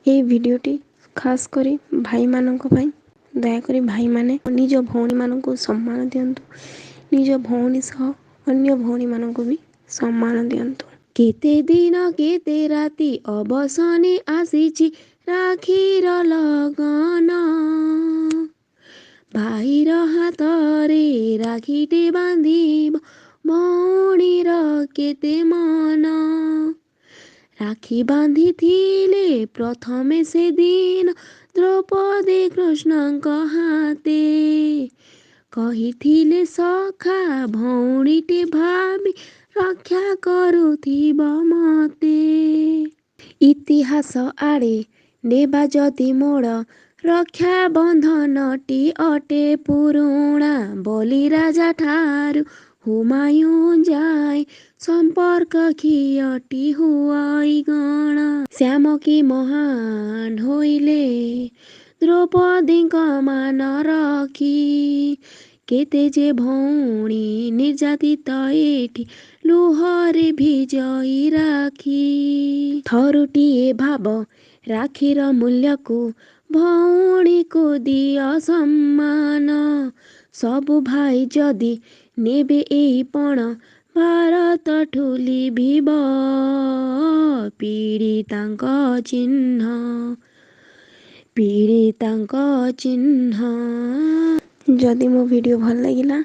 ଏହି ଭିଡ଼ିଓଟି ଖାସ୍ କରି ଭାଇମାନଙ୍କ ପାଇଁ। ଦୟାକରି ଭାଇମାନେ ନିଜ ଭଉଣୀମାନଙ୍କୁ ସମ୍ମାନ ଦିଅନ୍ତୁ, ନିଜ ଭଉଣୀ ସହ ଅନ୍ୟ ଭଉଣୀମାନଙ୍କୁ ବି ସମ୍ମାନ ଦିଅନ୍ତୁ। କେତେ ଦିନ କେତେ ରାତି ଅବସନେ ଆସିଛି ରାକ୍ଷୀର ଲଗନ, ଭାଇର ହାତରେ ରାକ୍ଷୀଟି ବାନ୍ଧିବ ଭଉଣୀର କେତେ ମନ। ରାକ୍ଷୀ ବାନ୍ଧିଥିଲେ ପ୍ରଥମେ ସେଦିନ ଦ୍ରୌପଦୀ କୃଷ୍ଣଙ୍କ ହାତେ, କହିଥିଲେ ସଖା ଭଉଣୀଟି ଭାବି ରକ୍ଷା କରୁଥିବ ମତେ। ଇତିହାସ ଆଡ଼େ ନେବା ଯଦି ମୋଡ଼, ରକ୍ଷାବନ୍ଧନଟି ଅଟେ ପୁରୁଣା। ବଲି ରାଜା ଠାରୁ ହୁମାୟୁଁ ଯାଏ ସମ୍ପର୍କ ଖିଅଟି ହୁଅଇ ଗଣା। ଶ୍ୟାମ କି ମହାନ ହୋଇଲେ ଦ୍ରୌପଦୀଙ୍କ ମାନ ରଖି, କେତେ ଯେ ଭଉଣୀ ନିର୍ଯାତିତ ଏଠି ଲୁହରେ ଭିଜଇ ରାକ୍ଷୀ। ଥରୁଟିଏ ଭାବ ରାକ୍ଷୀର ମୂଲ୍ୟକୁ, ଭଉଣୀକୁ ଦିଅ ସମ୍ମାନ। ସବୁ ଭାଇ ଯଦି ନେବେ ଏଇ ପଣ, ଭାରତଠୁ ଲିଭିବ ପୀଡ଼ିତାଙ୍କ ଚିହ୍ନ, ପୀଡ଼ିତାଙ୍କ ଚିହ୍ନ। ଯଦି ମୋ ଭିଡ଼ିଓ ଭଲ ଲାଗିଲା,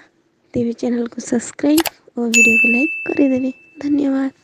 ତେବେ ଚ୍ୟାନେଲକୁ ସବସ୍କ୍ରାଇବ୍ ଓ ଭିଡ଼ିଓକୁ ଲାଇକ୍ କରିଦେବେ। ଧନ୍ୟବାଦ।